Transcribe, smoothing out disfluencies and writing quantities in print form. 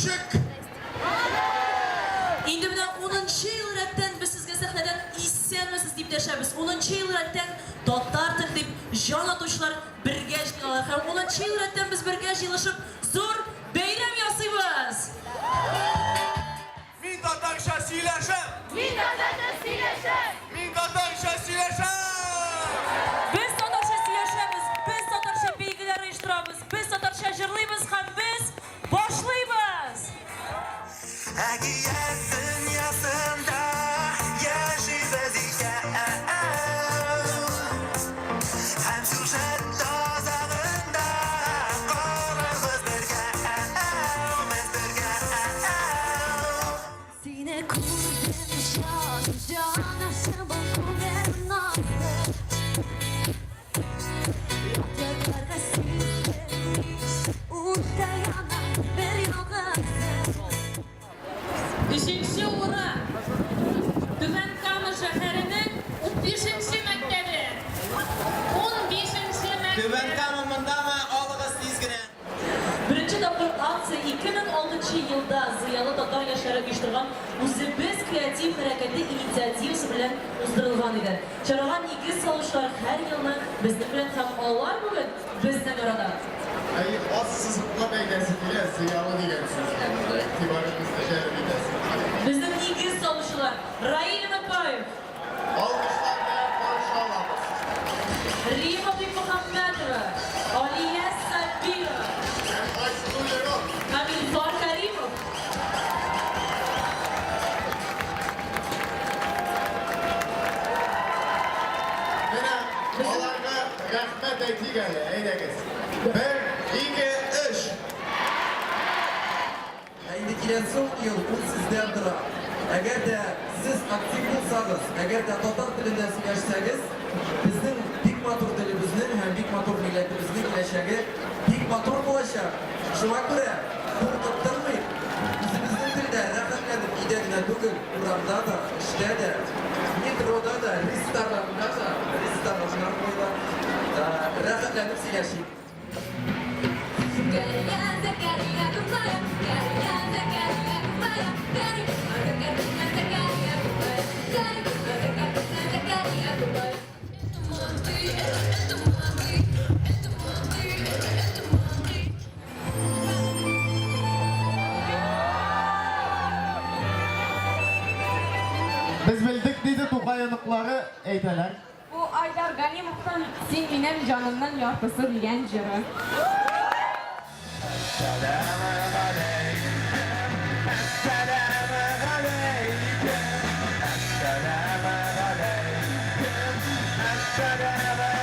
Ничек? Инде менә унынчы ел рәттән без сезгә сәхнәдән Исәнмесез дип дәшәбез. Унынчы ел рәттән татар теле дип җан атучылар бергә җыелалар. Һәм унынчы ел рәттән без бергә җыелышып зур бәйрәм ясыйбыз! Мин татарча сөйләшәм! Мин татарча сөйләшәм! Мин татарча сөйләшәм! Без татарча сөйләшәбез, без татарча бәйгеләр оештырабыз, без татарча җырлыйбыз һәм без башлыйбыз! Әкият дөньясында яшибез икән. Һәм сюжет азагында калырбыз бергә, без бергә. Сине күрдем, җаным, җанашым, бу күңел назлы. Ятырларга сиздем, утта янам бер ялгызым. Өченче урын, Түбән Кама шәһәренең унбишенче мәктәбе. Унбишенче мәктәп. Түбән Кама мондамы? Алыгыз тиз генә. Беренче тапкыр акция 2006 елда зыялы татар яшьләре оештырган Үзебез креатив хәрәкәте инициативасы белән уздырылган иде. Чарага нигез салучылар һәр елны безнең белән һәм алар бүген безнең арада. Әйе, ассызыклап әйтәсе килә, зыялы дигән сүзне монда игътибарыгызны җәлеп итәсем килә. Безнең нигез салучылар, Раил Өметбаев. Алкышлар белән каршы алабыз. Рима Бикмөхәммәтова, Алия Сабирова. Һәм Айсылу Лерон. Һәм Илфар Кәримов. Менә аларга рәхмәт әйтик әле, әйдәгез. Бер, ике, өч. Ә инде киләсе ун ел ул сездән тора. Әгәр дә сез актив булсагыз, әгәр дә татар телендә сөйләшсәгез, безнең бик матур телебезнең һәм бик матур милләтебезнең киләчәге бик матур булачак. Шуңа күрә куркып тормыйк, үзебезнең телдә рәхәтләнеп өйдә генә түгел, урамда да, эштә дә, метрода да, ресторанда да, рестораннар куела, рәхәтләнеп сөйләшик. Без белдек, диде Тукай оныклары әйтәләр. Бу Айдар Галимовның Син минем җанымның яртысы дигән җыры. Әссәламегаләйкем, әссәламегаләйкем, әссәламегаләйкем, әссәламегаләйкем.